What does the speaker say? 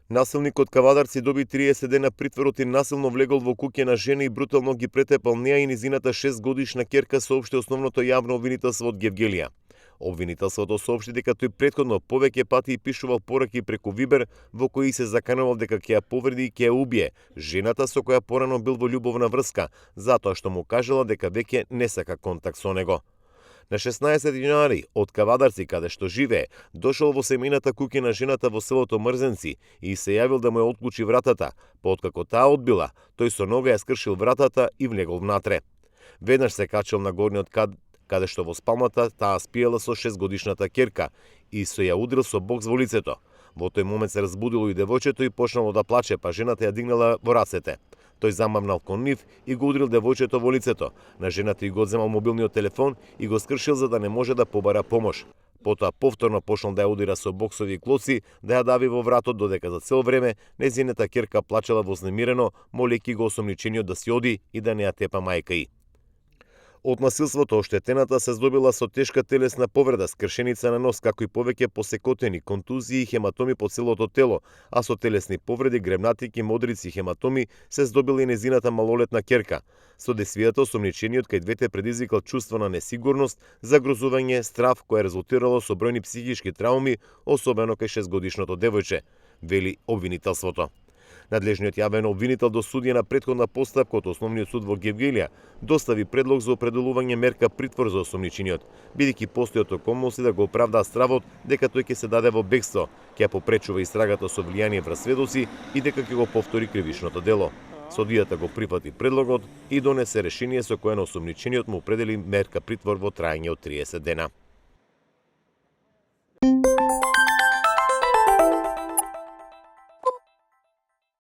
Насилникот Кавадарци доби 30 дена притворот и насилно влегол во куќе на жена и брутално ги претепал неа и низината 6-годишна ќерка, соопшти основното јавно обвинителство од Гевгелија. Обвинителството соопшти дека тој претходно повеќе пати пишувал пораки преку Вибер во кои се заканувал дека ќе ја повреди и ќе ја убие жената со која порано бил во љубовна врска, затоа што му кажала дека веќе не сака контакт со него. На 16 јануари од Кавадарци, каде што живее, дошол во семејната куќа на жената во селото Мрзенци и се јавил да му ја отклучи вратата, па откако таа одбила, тој со нога ја скршил вратата и влегол внатре. Веднаш се качил на горниот кад, каде што во спалната таа спиела со 6-годишната ќерка и се ја удрил со бокс во лицето. Во тој момент се разбудило и девојчето и почнало да плаче, па жената ја дигнала во рацете. Тој замавнал кон нив и го удрил девојчето во лицето. На жената и го одземал мобилниот телефон и го скршил за да не може да побара помош. Потоа повторно почнал да ја удира со боксови и клоци, да ја дави во вратот, додека за цел време незината ќерка плачела вознемирено, молејќи го осомничениот да си оди и да не ја тепа мајка ѝ. Од насилството оштетената се здобила со тешка телесна повреда, скршеница на нос, како и повеќе посекотени, контузии и хематоми по целото тело, а со телесни повреди, гребнатики, модрици и хематоми се здобила и незината малолетна ќерка. Со действијата осомничениот кај двете предизвикал чувство на несигурност, загрозување, страв, кое резултирало со бројни психички трауми, особено кај 6-годишното девојче, вели обвинителството. Надлежниот јавен обвинител до судија на претходна постапка од Основниот суд во Гевгелија достави предлог за определување мерка притвор за осомничениот, бидејќи постојат околности да го оправдаа стравот дека тој ќе се даде во бегство, ќе попречува истрагата со влијание врз сведоци и дека ќе го повтори кривичното дело. Судијата го прифати предлогот и донесе решение со кое на осомничениот му определи мерка притвор во траење од 30 дена.